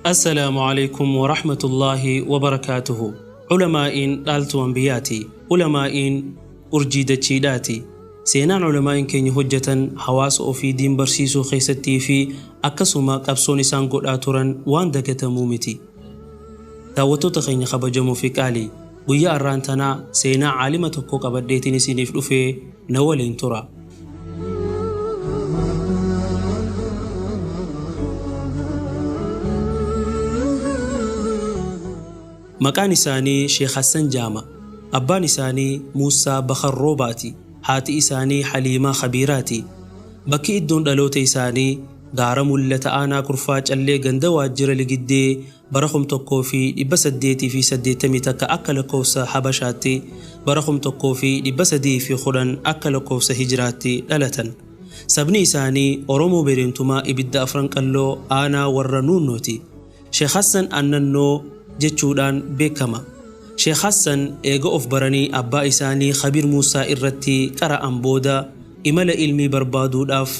Assalaamu alaikum warahmatullaahi wabarakaatuhu. Ulamaa'iin dhaaltuu anbiyaati. Ulamaa'iin urjii dachiidhaati. Seenaan ulamaa'iin keenya hojjetan hawaasa ofii diin barsiisuu keessattii fi akkasuma qabsoon isaan godhaa turan waan dagatamuu miti. Daawwattoota keenya kabajamoo fi qaalii, guyyaa har'aan tanaa seenaa caalima tokko qabadheetiin isiniif dhufee na waliin tura. Maqaan isaanii Sheekh Hassan Jaama. Abbaan isaanii Muusaa Bakar Roobaati. Haati isaanii Haliimaa Khabiiraati. Bakki iddoon dhaloota isaanii gaara mul'ata aanaa kurfaa callee ganda waajjira ligiddee bara 1881 akka lakkoofsa Habashaatti, bara 1310 akka lakkoofsa Hijiraatti dhalatan. Sabni isaanii Oromoo Bereentumaa ibidda afran qalloo aanaa warra Nuunnooti. Sheekh Hassan Annannoo jechuudhaan beekama. Sheekh Hassan eega of baranii abbaa isaanii Khabiir Muusaa irratti qara'an booda imala ilmii barbaaduudhaaf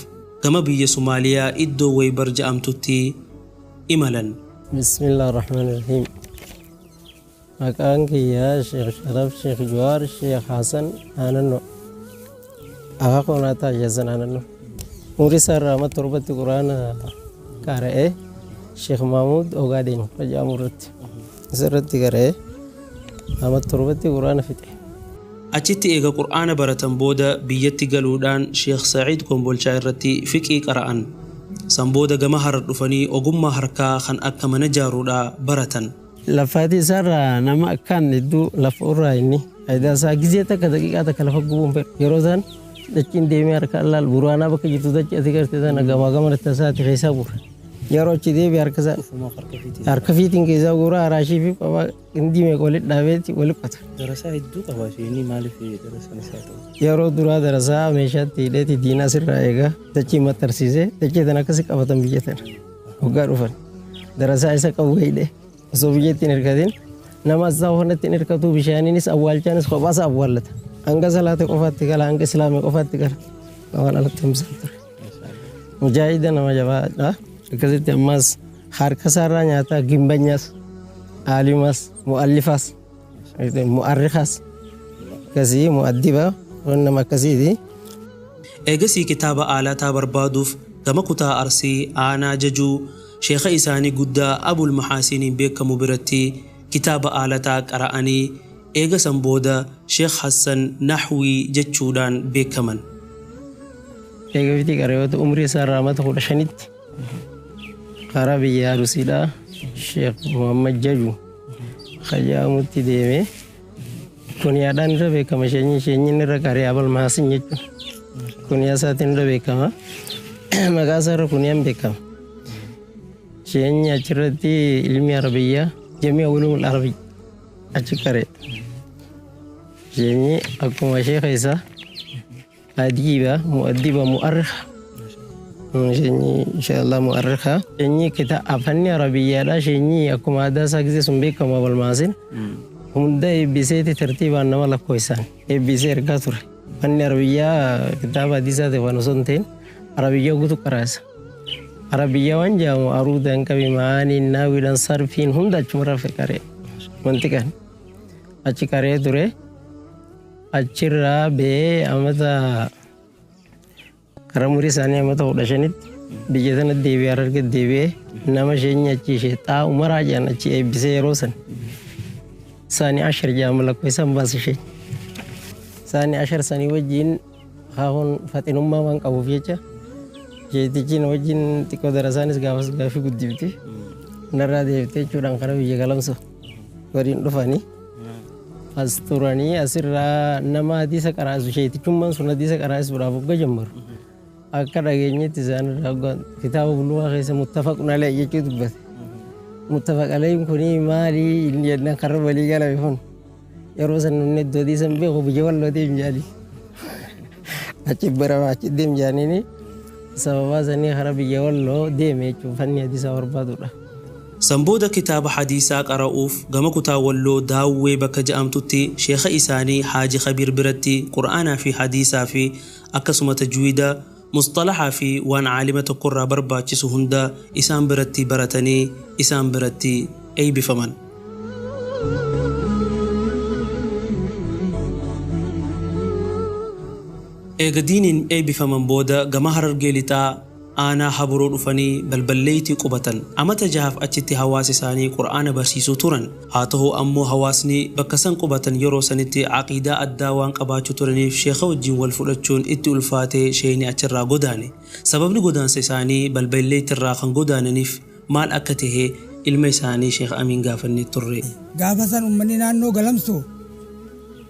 gama biyya Somaaliyaa iddoo Waybar ja'amtutti imalan. Bismillah ar-Rahmaan ar-Rahiim. Maqaan kiyyaa Sheekh Sharaf Sheekh Jawaar Sheekh Hasan Aanannoo. Akaakuu naataa Hasan Aanannoo. Umrii isaa irraa amma torbatti Quraana qara'ee Sheekh Mahmuud Ogaadeen jedhamu irratti. Isa irratti qara'ee amma torbatti Quraana fixe. Achitti eega Qur'aana baratan booda biyyatti galuudhaan Sheekh Sa'iid Kombolchaa irratti fiqii qara'an. San booda gama Harar dhufanii ogummaa harkaa kan akka mana jaaruudhaa baratan. Lafaatii isaarraa nama akkaan hedduu lafa irraa inni faayidaa isaa gizee takka daqiiqaa takka lafa gubuun fedhu. Yeroo isaan dachiin deemee harka allaal buraanaa bakka jirtu dachii ati garte tana gamaa gamana tasaati keessaa guura. Yeroo achi deebi'e harka isaa harka fiitiin keessaa guura araashii fi qabaa gindii meeqa walitti dhaabeeti walitti qota. Darasaa hedduu qaba isheenii maaliif darasaan isaa ta'u? Yeroo duraa darasaa meeshaatti hidheeti diinaa sirraa eegaa dachii maxxarsiisee dachii tana akkasi qabatan biyya tana hoggaa dhufan darasaa isa qabu hidhee osoo biyyatti hin hirkatin nama isaa kanatti hin hirkatu bishaaniinis awwaalchaanis kophaa isaa awwaallata. Hanga salaata qofaatti gala hanga islaamii qofaatti gala waan alatti himsaa ture. Mujaahida nama jabaadha. Akkasitti ammas harka isaarraa nyaataa gimbanyaas aalimaas mu'allifaas mu'arrikaas akkasii mu'addiba waan nama akkasiiti. Eegasii kitaaba aalataa barbaaduuf gama kutaa Arsii aanaa jajuu sheekha isaanii guddaa Abul Mahaasiniin beekamu biratti kitaaba aalataa qara'anii eega san booda Sheekh Hassan Nahwii jechuudhaan beekaman. Eega fitii qareewwatu umrii isaa irraa amata 15tti karaa biyya Arusiidhaa Sheekh Muhammad Jaju Khajaamutti deemee kuniyaadhaan irra beekama sheenyiin irra qaree Abul Mahaasin jechuudha. Kuniyaa isaatiin irra beekama. Maqaa isaa irra kuniyaan beekama. Sheenyi achirratti ilmi Arabiyyaa jamii ulumul Arabii achi qaree. Sheenyi akkuma sheekha isaa adiiba mu'addiba mu'arrikha. Sheenyi inshallah mu'arrikha. Sheenyi kita afanni Arabiyyaadha. Sheenyi akkuma aadaa isaa gisee sun beekamu Abul Mahaasin. Hunda eebbiseeti tartiibaan nama lakkoofsaan eebbisee ergaa ture. Fanni Arabiyyaa kitaaba hadiisaa ta'e waan osoo hin ta'in Arabiyyaa guutuu qaraasa. Arabiyyaa waan jedhamu aruudaan qabi maaniin naawiidhaan sarfiin hunda achumarraa qaree wanti kan achi qaree ture. Achirraa ba'ee amata karaa umurii isaanii amata 15tti biyya tana deebi'ee Harargee deebi'ee nama isheen achi ishee xaa umaraa jedhan achi eebbisee yeroo san isaanii ashar jedhama lakkoofsaan baasa ishee. Isaanii ashar sanii wajjin haahuun faxinummaa waan qabuuf jecha jeetichiin wajjin xiqqoo darasaanis gaafas gaafii guddifti. Narraa deebitee jechuudhaan karaa biyya galamsa waliin dhufanii as turanii asirraa nama hadiisa qaraasu sheetichummaan sun hadiisa qaraasuudhaaf hogga jammaru. Akka dhageenyetti isaan irraa hogga kitaaba buluugaa keessa muttafaqun alayhi jechuu dubbate. Muttafaq alayhiin kuni maali inni jennaan karra walii galame kun. Yeroo san namni iddoo hadiisa hin beeku biyya walloo deem jedhanii. Achi barama achi deem jedhaniini Sababaa sanii hara biyya Walloo deeme jechuun fanni hadiisaa barbaadudha. San booda kitaaba hadiisaa qara'uuf gama kutaa Walloo Daawwee bakka ja'amtutti sheekha isaanii Haaji Khabiir biratti Qur'aanaa fi hadiisaa fi akkasuma tajwiida, musxalahaa fi waan aalima tokkorraa barbaachisu hunda isaan biratti baratanii isaan biratti eeybifaman. Eega diiniin eeybifaman booda gama Harargee Lixaa aanaa Habroo dhufanii balballeeytii qubatan. Amata jahaaf achitti hawaasa isaanii Qur'aana barsiisuu turan. Haa tahu ammoo hawaasni bakka san qubatan yeroo sanitti aqiidaa addaa waan qabaachuu turaniif sheekha wajjin wal fudhachuun itti ulfaatee sheeyni achirraa godaane. Sababni godaansa isaanii balballeeytirraa kan godaananiif maal akka tahe ilma isaanii Sheekh Amiin gaafannee turre. Gaafa san ummanni naannoo Galamsoo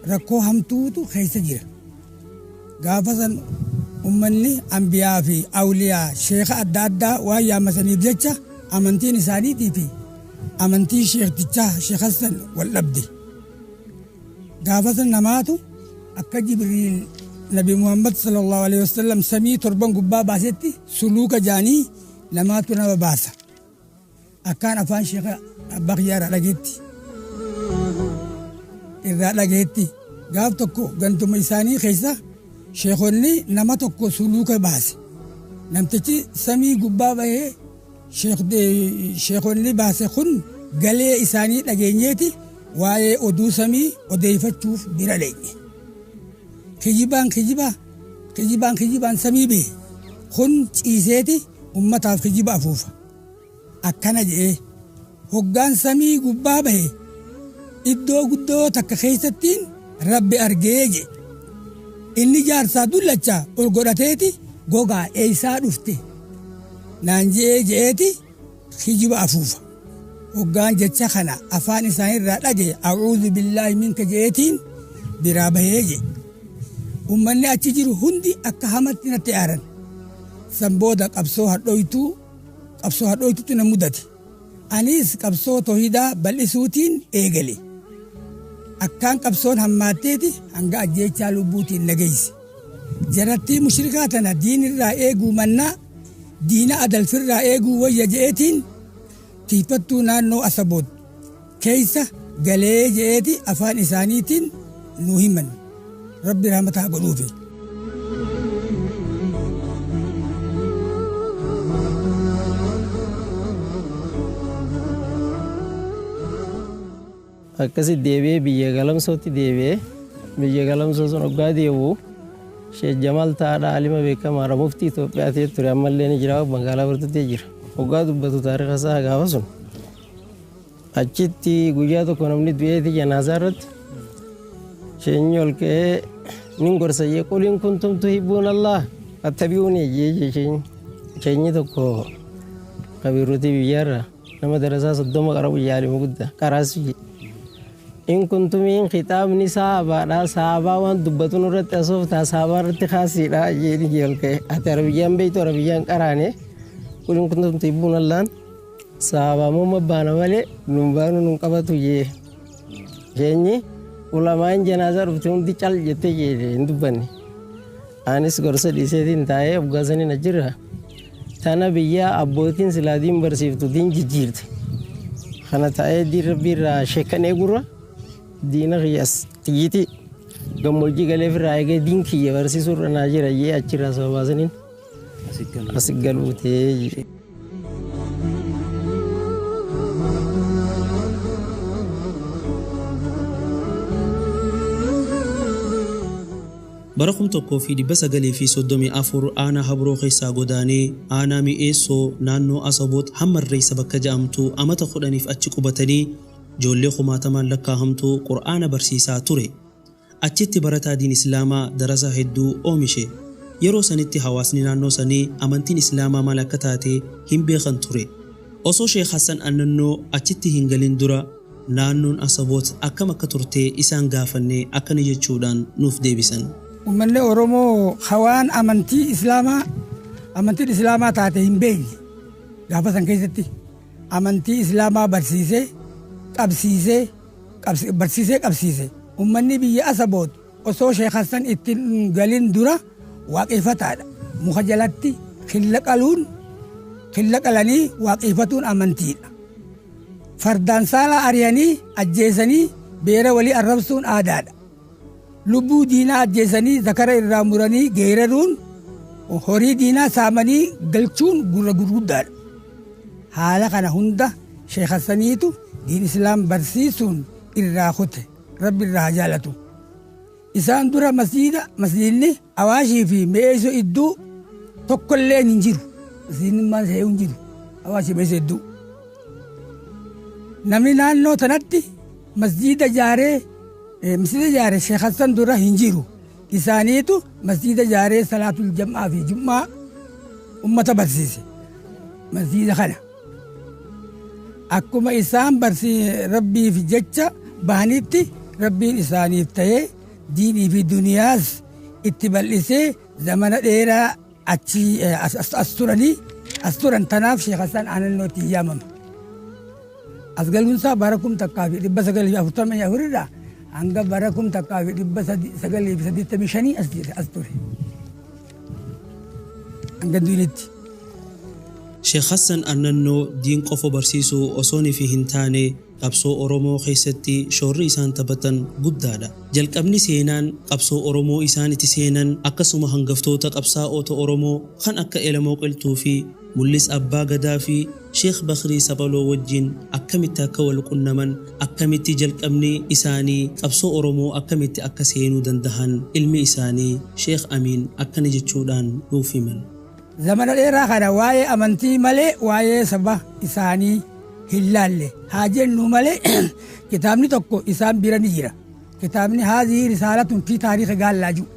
rakkoo hamtuutu keessa jira. Gaafa san ummanni ambiyaa fi awliyaa sheekha adda addaa waan yaammasaniif jecha amantiin isaaniitii fi amantiin sheektichaa Sheekh Hassan wal dhabde. Gaafa san namaatu akka Jibriil Nabi Muhammad sallallahu alaihi wasallam samii torban gubbaa baasetti suluuka jaanii namaatu nama baasa. Akkaan afaan sheekha abbaa kiyyaa irraa dhageetti. Irraa dhageetti. Gaaf tokko gantuma isaanii keessa sheekonni nama tokko suluuka baase. Namtichi samii gubbaa bahee sheekonni baase kun galee isaanii dhageenyeeti waa'ee oduu samii odeeffachuuf bira dhaqne. Kijibaan kijiba kijibaan kijibaan samii bahe kun ciiseeti ummataaf kijiba afuufa. Akkana je'ee hoggaan samii gubbaa bahe iddoo guddoo takka keessattiin Rabbi argee je'e. Inni jaarsaa dullacha ol godhateeti gogaa eeysaa dhufte naan je'ee je'eeti kijiba afuufa. Hoggaan jecha kana afaan isaanirraa dhage a'uudhu billaahi minka je'eetiin biraa bahee je'e. Ummanni achi jiru hundi akka hamatti natti aaran. San booda qabsoo hadhooytuu qabsoo hadhooytutu na mudate. Anis qabsoo toohidaa bal'isuutiin eegale. Akkaan qabsoon hammaatteeti hanga ajjeechaa lubbuutiin na geesse. Jarattii mushrikaa tana diinirraa eeguu mannaa diina adalfirraa eeguu wayya je'eetiin tiifattuu naannoo Asaboot keessa galee je'eeti afaan isaaniitiin nu himan. Rabbi rahmata haa godhuufi. Akkasi deebi'ee biyya Galamsootti deebi'ee biyya Galamsoo sun hoggaa deebi'u Sheekh Jamaal Taadhaa alima beekamaadha muftii Itoophiyaa ta'ee ture ammallee ni jira magaalaa Burtuttee jira. Hoggaa dubbatu taarika isaa gaafa sun achitti guyyaa tokko namni du'eeti janaasaa irratti sheenyi ol ka'ee nin gorsa jee quliin kuntum tuhibbuun Allah attabi'uuni jee sheenyi. Sheenyi tokko kabiiruutii biyyaarraa nama darasaa 30 qara'u yaalima guddaa qaraasu jee. In kuntumiin kitaabni saabaadha saabaa waan dubbatu nurratti asooftaa saabaa irratti kaasiidha jeeni jee ol ka'e. Ati arabiyyaan beektu arabiyyaan qaraane quliin kuntum tuhibbuun Allaan saabaa moo baana malee nun baanu nun qabatu jee. Sheenyi ulamaan janaazaa dhufte hundi cal jettee jee hin dubbanne. Anis gorsa dhiiseetiin taa'ee hoggaasaniin achirra tana biyya abbootiin silaa diin barsiiftu diin jijjiirte. Kana taa'ee diin rabbii irraa sheekkan eegurra diina kiyya as xiyyitii gammoojjii galeef irraa eegee diin kiyya barsiisuu irra naa jira jee achirraa sababaasaniin asi galuu ta'ee jee. Bara 1934 aanaa Habroo keessaa godaanee aanaa Mi'eessoo naannoo Asaboot Hammarreessa bakka ja'amtu amata 10f achi qubatanii ijoollee kumaatamaan lakkaahamtu Qur'aana barsiisaa ture. Achitti barataa diin Islaamaa darasaa hedduu oomishe. Yeroo sanitti hawaasni naannoo sanii amantiin Islaamaa maal akka taate hin beekan ture. Osoo Sheekh Hassan Annannoo achitti hin galin dura naannoon Asaboot akkam akka turte isaan gaafannee akkana jechuudhaan nuuf deebisan. Ummanni Oromoo hawaan amantii Islaamaa amantiin Islaamaa taate hin beekne gaafa san keessatti amantii Islaamaa barsiisee qabsiisee barsiisee qabsiise. Ummanni biyya Asaboot osoo Sheekh Hassan ittiin galin dura waaqeffataadha. Muka jalatti Killa qaluun killa qalanii waaqeffatuun amantiidha. Fardaan saalaa ari'anii ajjeesanii beera walii arrabsuun aadaadha. Lubbuu diinaa ajjeesanii zakara irraa muranii geeraruun horii diinaa saamanii galchuun gurra gurguddaadha. Haala kana hunda Sheekh Hassaniitu diin Islaam barsiisuun irraa kute, Rabbi irraa haa jaalatu. Isaan dura masjiida masjiidni Awaashii fi Me'eessoo idduu tokkolleen hin jiru. Masjiidni maal ta'ee hin jiru Awaashii Me'eessoo idduu. Namni naannoo tanatti masjiida jaaree masjiida jaare Sheekh Hassan dura hin jiru. Isaaniitu masjiida jaaree salaatul jam'aa fi jum'aa ummata barsiise. Masjiida kana. Akkuma isaan Rabbiif jecha bahanitti Rabbiin isaaniif ta'ee diinii fi duniyaas itti bal'isee zamana dheeraa achi as turanii as turan. Tanaaf Sheekh Hassan Aanannootti yaamama. As galuunsaa bara 1944 irraa hanga bara 1985 as ture. Hanga duunitti. Sheekh Hassan Annannoo diin qofa barsiisuu osoon fi hin taane qabsoo Oromoo keessatti shoorri isaan taphatan guddaadha. Jalqabni seenaan qabsoo Oromoo isaan itti seenan akkasuma hangaftoota qabsaa'ota Oromoo kan akka Elemoo Qilxuu fi Mul'is Abbaa Gadaa fi Sheekh Bakrii Saphaloo wajjin akkamitti akka wal qunnaman, akkamitti jalqabni isaanii qabsoo Oromoo akkamitti akka seenuu dandahan ilmi isaanii Sheekh Amiin akkana jechuudhaan nuuf himan. Zamana dheeraa kana waa'ee amantii malee waa'ee saba isaanii hin laalle haa jennu malee kitaabni tokko isaan bira ni jira. Kitaabni haazii risaalatun fi taariika gaallaa jiru.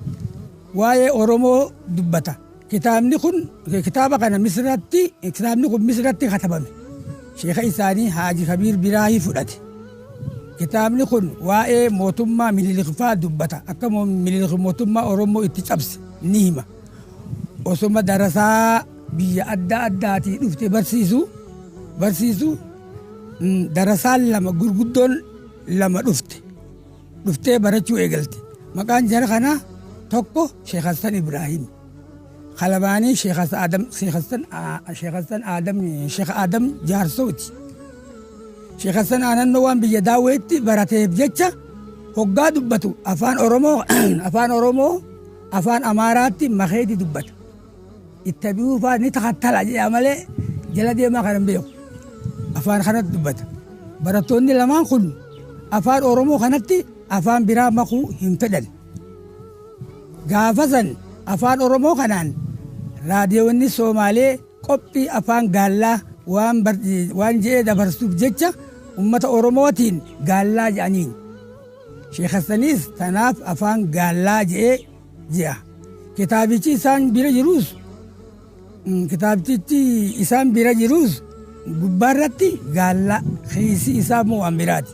Waa'ee Oromoo dubbata. Kitaabni kun kitaaba kana Misratti kitaabni kun Misratti katabame. Sheeka isaanii Haaji Kabiir Biraahii fudhate. Kitaabni kun waa'ee mootummaa Minilik fa'aa dubbata. Akka Minilik mootummaa Oromoo itti cabse ni hima. Osoma darasaa biyya adda addaatii dhufte barsiisu darasaan lama gurguddoon lama dhufte. Dhuftee barachuu eegalte. Maqaan jara kanaa tokko Sheekh Hassan Ibrahim. Kalabaanii Sheekh Adam Sheekh Hassan Sheekh Hassan Adam Sheekh Adam Jaarsooti. Sheekh Hassan Aanannoo waan biyya daawweetti barateef jecha hoggaa dubbatu afaan Oromoo afaan Oromoo afaan Amaaraatti makeeti dubbata. Ittabi'uu fa'aa ni takattala jedha malee jala deemaa kan hin beeku. Afaan kanatti dubbata. Barattoonni lamaan kun afaan Oromoo kanatti afaan biraa makuu hin fedhan. Gaafa san afaan Oromoo kanaan raadiyoonni Soomaalee qophii afaan gaallaa waan je'ee dabarsuuf jecha ummata Oromootiin gaallaa jedhaniin. Sheekh Hassaniis tanaaf afaan gaallaa je'ee je'a. Kitaabichi isaan bira jirus kitaabtichi isaan bira jirus gubbaarratti gaallaa, keessi isaa immoo waan biraati.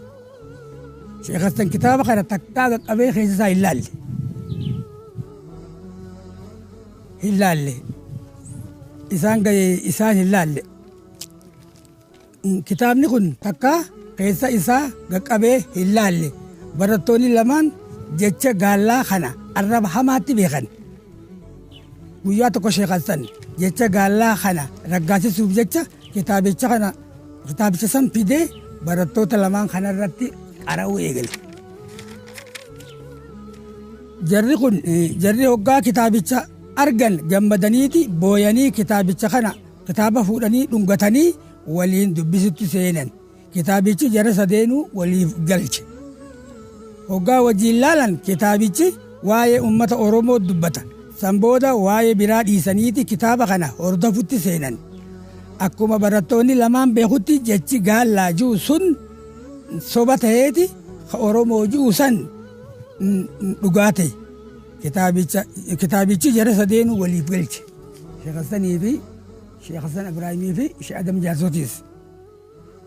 Sheekh Hassan kitaaba kana takkaa qaqqabee keessa isaa hin laalle. Hin laalle. Isaan gahee isaan hin laalle. Kitaabni kun takkaa keessa isaa qaqqabee hin laalle. Barattoonni lamaan jecha gaallaa kana arraba hamaatti beekan. Guyyaa tokko Sheekh Hassan jecha gaallaa kana raggaasisuuf jecha kitaabicha kana kitaabicha san fidee barattoota lamaan kanarratti qara'uu eegale. Jarri kun jarri hoggaa kitaabicha argan gammadaniiti booyanii kitaabicha kana kitaaba fuudhanii dhungatanii waliin dubbisutti seenan. Kitaabichi jara sadeenuu waliif galche. Hoggaa wajjin laalan kitaabichi waa'ee ummata Oromoo dubbata. San booda waa'ee biraa dhiisaniiti kitaaba kana hordofutti seenan. Akkuma barattoonni lamaan beekutti jechi gaallaa ji'u sun soba ta'eeti ka Oromoo ji'u san dhugaa ta'e. Kitaabichi jara sadeenuu waliif galche. Sheekh Hassanii fi Sheekh Hassan Ibraahimii fi Sheekh Adam Jaarsotiis.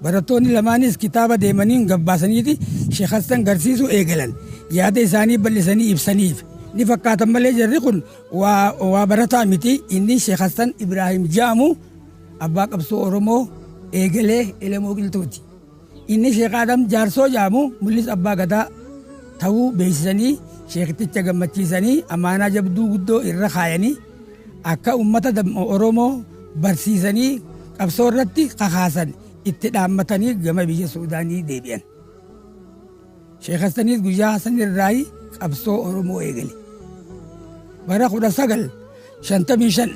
Barattoonni lamaanis kitaaba deemanii gabbaasaniiti Sheekh Hassan garsiisuu eegalan. Yaada isaanii bal'isanii ibsaniif. Ni fakkaatan malee jarri kun waa barataa miti. Inni Sheekh Hassan Ibraahim jedhamu abbaa qabsoo Oromoo eegalee Elemoo Qilxuuti. Inni Sheekh Adam Jaarsoo jedhamu Mul'is Abbaa Gadaa ta'uu beeksisanii sheekticha gammachiisanii amaanaa jabduu guddoo irra kaayanii Akka uummata Oromoo barsiisanii qabsoo irratti kakaasan itti dhaammatanii gama biyya Suudaanii deebi'an. Sheekh Hassaniis guyyaa Hassan irraayi qabsoo Oromoo eegale. Bara 1955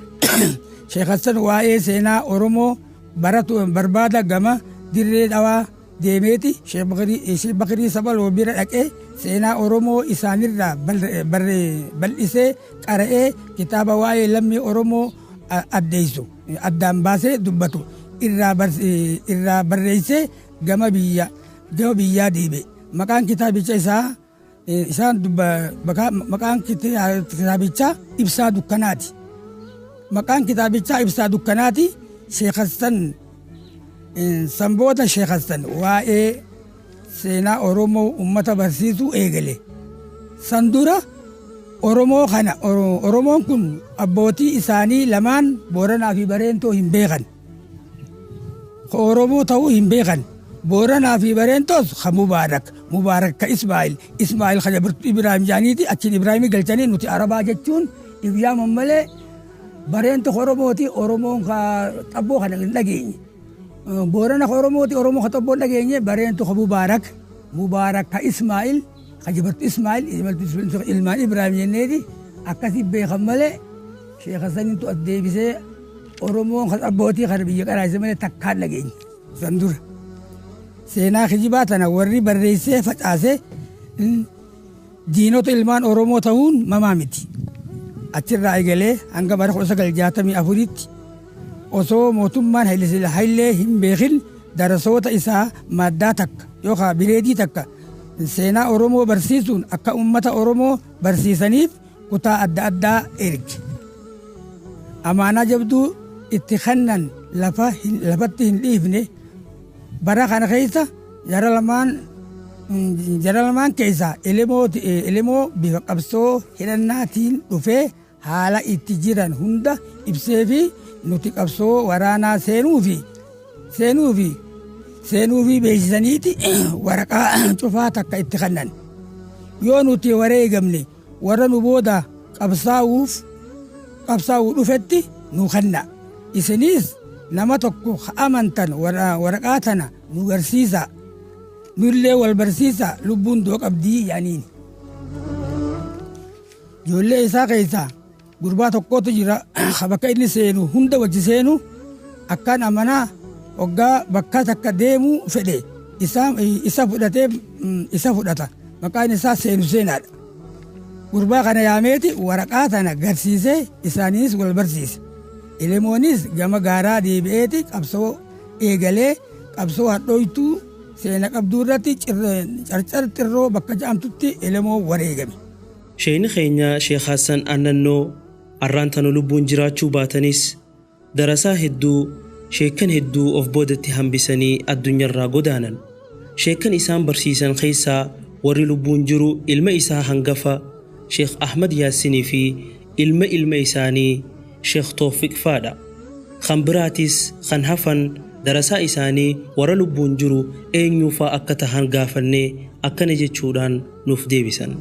Sheekh Hassan waa'ee seenaa Oromoo baratu barbaada gama Dirree Dhawaa deemeeti Sheekh Bakrii Sabaloo bira dhaqee seenaa Oromoo isaanirraa bal'isee qara'ee kitaaba waa'ee lammii Oromoo addeessu addaan baasee dubbatu irraa barreessee gama biyyaa deebi'e. Maqaan kitaabicha isaa isaan maqaan kitaabichaa Ibsaa Dukkanaati. Maqaan kitaabichaa Ibsaa Dukkanaati. Sheekh Hassan sanboota Sheekh Hassan waa'ee seenaa Oromoo uummata barsiisuu eegale. San dura Oromoo kana Oromoon kun abbootii isaanii lamaan Booranaa fi Bareentoo hin beekan. Oromoo ta'uu hin beekan. Booranaa fi Bareentoos ka Mubaarak, Mubaarak ka Ismaa'il, Ismaa'il ka Ibraahim jaaniiti achiin Ibraahimii galchanii nuti Arabaa jechuun iyyaaman malee Bareento Oromooti Oromoon ka xabboo kana hin dhageenye. Boorana Oromooti Oromoo ka xabboo hin dhageenye Bareento ka Mubaarak, Mubaarak ka Ismaa'il, ka Jibartu Ismaa'il, ilmaan Ibraahim jenneeti akkasii beekan malee Sheekh Hassaniintu as deebisee Oromoon ka abbootii kana biyya qaraayise malee takkaan dhageenye san dura. Seenaa kijibaa tana warri barreessee facaasee diinota ilmaan Oromoo ta'uun mamaa miti. Achirraa eegalee hanga bara 1964tti osoo mootummaan Hayilee hin beekin darasoota isaa maddaa takka yookaan bireedii takka seenaa Oromoo barsiisuun akka uummata Oromoo barsiisaniif kutaa adda addaa erge. Amaanaa jabduu itti kennan lafatti hin dhiifne. Bara kana keessa jara lamaan keessaa elemoo bifa qabsoo hidhannaatiin dhufee haala itti jiran hunda ibsee fi nuti qabsoo waraanaa seenuu fi beeksisaniiti waraqaa cufaa takka itti kennan. Yoo nuti wareegamne warra nu booda qabsaa'uu dhufetti nu kenna. Isinis nama tokko amantan waraqaa tana nu garsiisa. Nullee wal barsiisa lubbuun doo qabdii yaaniin. Ijoollee isaa keessaa gurbaa tokkotu jira bakka inni seenu hunda wajji seenu akkaan amanaa hoggaa bakka takka deemuu fedhe isa fudhatee isa fudhata. Maqaan isaa Seenu Seenaadha. Gurbaa kana yaameeti waraqaa tana garsiisee isaaniis wal barsiise. Elemoonis gama gaaraa deebi'eeti qabsoo eegalee qabsoo hadhooytuu seena qabduu irratti carcar xirroo bakka ja'amtutti elemoo wareegame. Sheeyni keenya Sheekh Hassan Annannoo arraan tana lubbuun jiraachuu baatanis darasaa hedduu sheekkan hedduu of boodatti hambisanii addunyaarraa godaanan. Sheekkan isaan barsiisan keessaa warri lubbuun jiru ilma isaa hangafa Sheekh Ahmad Yaasinii fi ilma ilma isaanii Sheekh Toofiq faadha. Kan biraatis kan hafan darasaa isaanii warra lubbuun jiru eenyuufaa akka tahan gaafannee akkana jechuudhaan nuuf deebisan.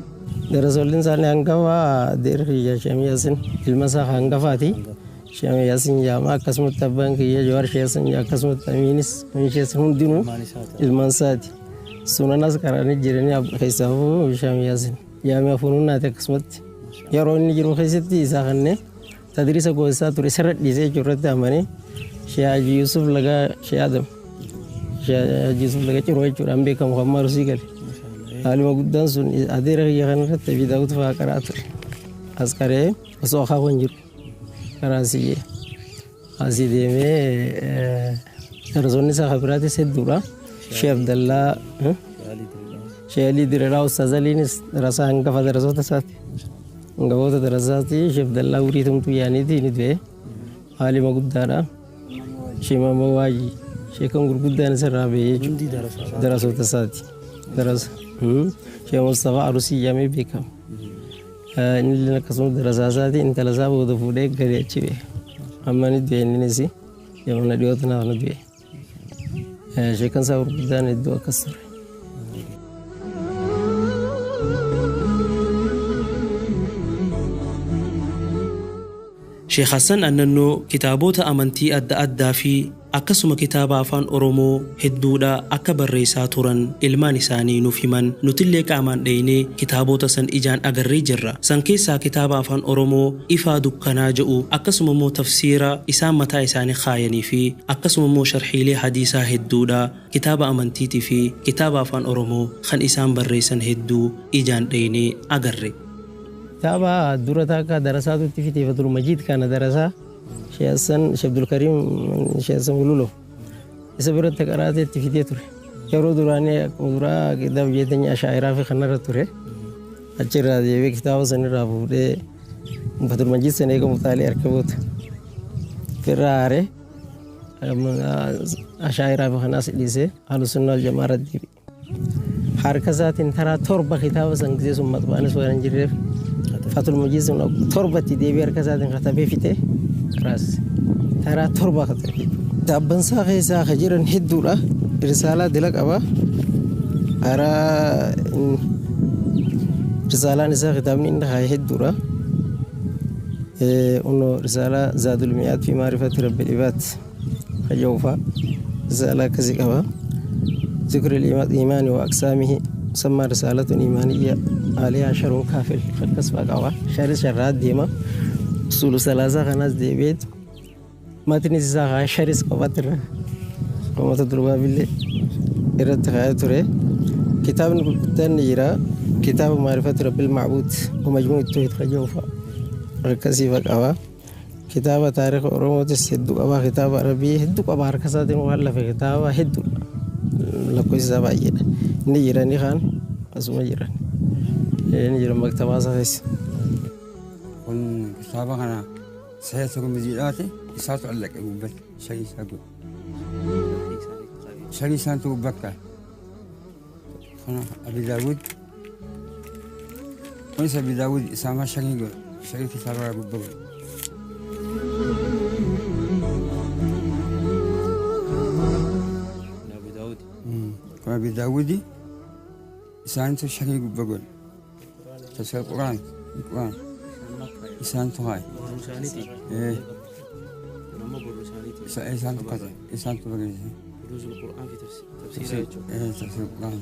Darasoolleen isaanii hangafa adeera kiyya Sheekh Yaasin ilma isaa hangafaati. Sheekh Yaasin jedhama akkasumatti abbaan kiyya Jawaar Sheekh Yaasin akkasumatti Amiinis Sheekh hundinuu ilmaan isaati. Sunanas qaranii jiranii keessaafuu Sheekh Yaasin jaamii afuununnaati akkasumatti yeroo inni jiru keessatti isaa kanneen tadriisa goosaa ture sirra dhiisee jechuurratti amanee Sheekh Haji Yusuf Lagaa Sheekh Adam Sheekh Haji Yusuf Lagaa Ciroo jechuudhaan beekamu kan Maarusii gale. Haaluma guddaan sun adeera kiyya kanarratti Abi Daawud fa'aa qaraa ture. As qaree osoo akaakuun jiru karaa siyyee. Asii deemee darasoonni isaa kan biraatis hedduudha. Sheekh Abdallaa Sheekh Alii Diriiraa Ustaaz Aliinis darasaa hangafa darasoota isaati. Hangafoota darasaati Sheekh Abdallaa Wurii Tumtuu yaaniiti ni du'e. Haalima guddaadha. Sheekh Maammoo Waayii sheekan gurguddaan isarraa ba'e jechuudha. Darasoota isaati. Darasa. Sheekh Mustafaa Arusii jedhamee beekama. Inni illee akkasuma darasaa isaati intala isaa booda fuudhee galee achi ba'e. Amma ni du'e innis yamana dhiyootu naaf ni du'e. Sheekan isaa gurguddaan hedduu akkas ture. Sheekh Hassan Annannoo kitaabota amantii adda addaa fi akkasuma kitaaba afaan Oromoo hedduudha akka barreessaa turan ilmaan isaanii nuuf himan. Nutillee qaamaan dhaynee kitaabota san ijaan agarree jirra. San keessaa kitaaba afaan Oromoo Ifaa Dukkanaa jedhu, akkasuma immoo tafsiira isaan mataa isaanii kaayanii fi akkasuma immoo sharxiilee hadiisaa hedduudha, kitaaba amantiitii fi kitaaba afaan Oromoo kan isaan barreessan hedduu ijaan dhaynee agarre. Kitaaba dura takka darasaatu itti fite, Fatul Majiid kana darasaa Sheekh Hassan, Sheekh Abdulkariim, Sheekh Hassan Gululo isa biratti qaraatee itti fitee ture. Yeroo duraanii akkuma duraa kitaaba jeetanya ashaa'iraa fi kanarra ture. Achirraa deebi'ee kitaaba sanirraa fuudhee Fatul Majiid sana eega mutaalee harka buutu. Firraa haaree ashaa'iraa fi kanaas dhiisee Ahlu Sunnaa wal Jamaa irratti deebi'e. Harka isaatiin taraa 7 kitaaba san gisee sun maxxanaanis waan hin jirreef Fatul Majiid sun 7tti deebi'ee harka isaatiin katabee fixee raasise. Taraa 7 katabee. Abbansaa keessaa ka jiran hedduudha. Risaalaa dila qaba. Karaa risaalaan isaa kitaabni inni kaaye hedduudha. Uno risaalaa Zaadul Mi'aat fi Maarifati Rabbil Ibaad kajaa'uufaa risaalaa akkasii qaba. ذكر الإيمان وأقسامه سمى رسالة إيمانية عليها شر كافر فكسب قوا شر شرات ديما أصول ثلاثة خناس ديبيت ما تنسى شر سقواتر قومة الدربا بالله إرد خياتره كتاب التاني كتاب معرفة رب المعبود ومجموع التوحيد خجوفا ركزي فقوا كتاب تاريخ أورومو تسدو أبا كتاب عربي هدو أبا ركزات مؤلف كتاب هدو lakkoofsi isaa baay'eedha. Inni jiranii kaan asuma jiran. Inni jiran maktabaa isaa keessa. Kun kitaaba kana Sahih Tirmiziidhaati isaatu allaqe gubbatti shanii isaa godhe. Shanii isaantu gubbatti kaa'e. Kana Abi Daawud kunis Abi Daawud isaamaa shanii godhe shanii kitaaba gubba godhe. Kun Abi Daawudi isaantu shanii gubba godhe. Tafsir Quraan Quraan isaantu haay. Isaantu kate isaantu barreesse. Tafsir Quraan.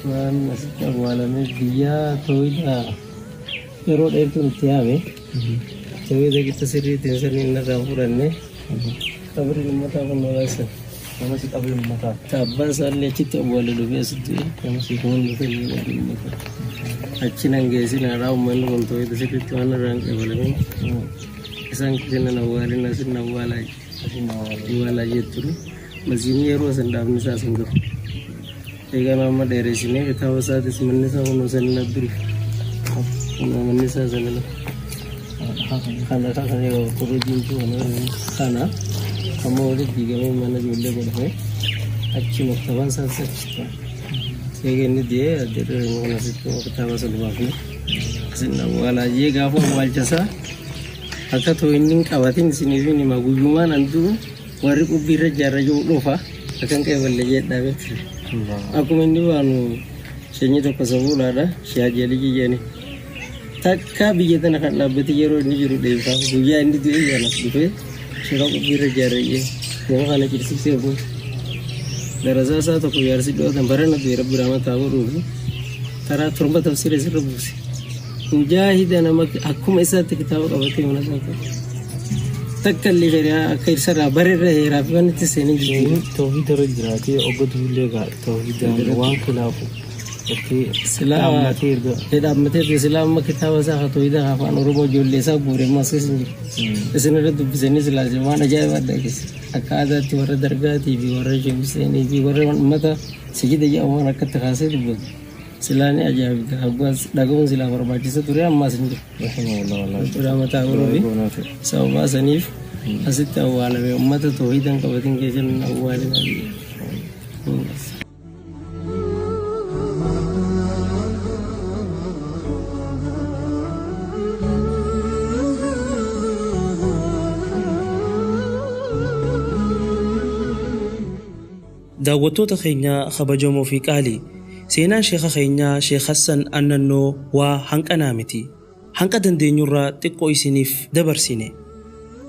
Waan asitti awwaalame biyya tooyida yeroo dheertuu nutti yaame tooyida qixa sirriitiin sirni inni irraa fudhanne qabriin uummataa kun noolaasan. Namasi qabriin uummataa. Abbaan isaallee achitti awwaale dhufee asitti namasi kun dhufee qabriin uummataa. Achi nan geessin haadhaa uummanni kun tooyida sirriitti waan irraa hin qabalamin isaan kennan awwaalin asin awwaalaa awwaalaa jettu masiin yeroo san dhaabni isaa sun gahu. Egaa nama dheeressinee kitaaba isaatis manni isaa kunoo sanina duri. Kunoo manni isaa sanina. Kana kana yeroo qorra diimtuu kana kana amma walitti diigamee mana ijoollee godhame achi maktabaan isaas achi ta'a. Egaa inni dee'ee adda mana asitti kitaaba sana baafne. Asin awwaalaa jee gaafa awwaalcha isaa akka ta'u inni hin qabatin isiniif hima guyyumaan an duru warri qubbii irra jaarra jiru dhufa akkan qeeballe jedhaa beekti. Akkuma inni baanu sanyii tokko sabuudhaadha shaajalii jedhani. Takka biyya tana kan dhaabbate yeroo inni jiru dheebisaa guyyaa inni du'e jaalas dhufee shira qubbii irra jaarrayyee nama kana cirsiisee kun darasaa isaa tokko jaarsi dhootan barana du'e rabbi rahmataa godhuufi karaa 7 tafsiira isirra buuse. Mujaahida nama akkuma isaatti kitaaba qabatee mana isaa ta'e. Takka illee shari'aa akka isarraa barerra heeraa fi waan itti seenee jiru. Tawhiida irra jiraatee ogga duullee gaa tawhiidaan waan khilaafu Silaa dhaammatee erga. Dhaammatee silaa amma kitaaba isaa haa tawhiida afaan Oromoo ijoollee isaa guuree ammas keessa hin jiru. Isin irra dubbisanii silaa waan ajaa'ibaa adda keessa. Akka aadaatti warra dargaatii fi warra Sheek Huseenii fi warra uummata sijida jedhamu waan akkatti kaasee dubbatu. Silaa ni ajaa'ibda. Hoggaas dhaga'uun silaa barbaachisa ture ammaas hin jiru. Jechuudha mataa godhuufi sababaa saniif asitti awwaalame uummata toohidan qabatin keessan awwaalame. Daawwattoota keenya kabajamoo fi qaalii, seenaan sheeka keenyaa Sheek Hassan Annannoo waa hanqanaa miti. Hanqa dandeenyurraa xiqqoo isiniif dabarsine.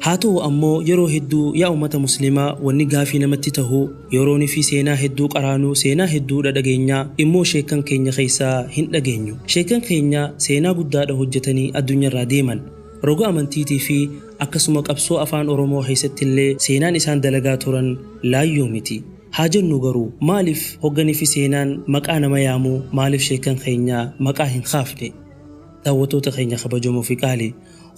Haa ta'u ammoo yeroo hedduu yaa uummata musliimaa wanni gaafii namatti tahu yeroonii fi seenaa hedduu qaraanuu seenaa hedduu dhageenyaa immoo sheekan keenya keessaa hin dhageenyu. Sheekan keenya seenaa guddaadha hojjetanii addunyaarraa deeman. Roga amantiitii fi akkasuma qabsoo afaan Oromoo keessatti illee seenaan isaan dalagaa turan laayyoo miti. Haa jennu garuu maaliif hogganii fi seenaan maqaa nama yaamuu maaliif sheekan keenya maqaa hin kaafne? Daawwattoota keenya kabajamoo fi qaalii,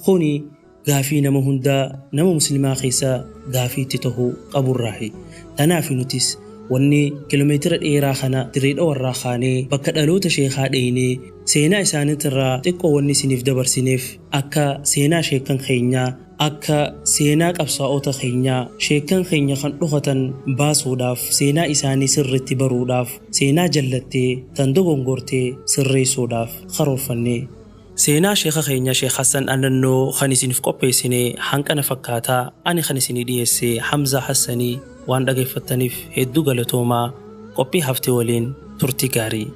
kuni gaafii nama hundaa nama musliimaa keessaa gaafii itti tahuu qaburraahi. Tanaaf nutis wanni kiiloomeetira dheeraa kana dirree dhawarraa kaanee bakka dhaloota sheekaa dheenee seenaa isaaniitirraa xiqqoo wanni isiniif dabarsineef akka seenaa sheekan keenyaa akka seenaa qabsaa'ota keenyaa sheekan keenya kan dhokatan baasuudhaaf seenaa isaanii sirriitti baruudhaaf seenaa jallattee tan dogongortee sirreessuudhaaf karoorfannee. Seenaa sheeka keenya Sheek Hassan Annannoo kan isiniif qopheessine hanqana fakkaataa ani kan isinii dhiyeesse Hamzaa Hassanii waan dhageeffattaniif hedduu galatoomaa qophii haftee waliin turtii gaarii.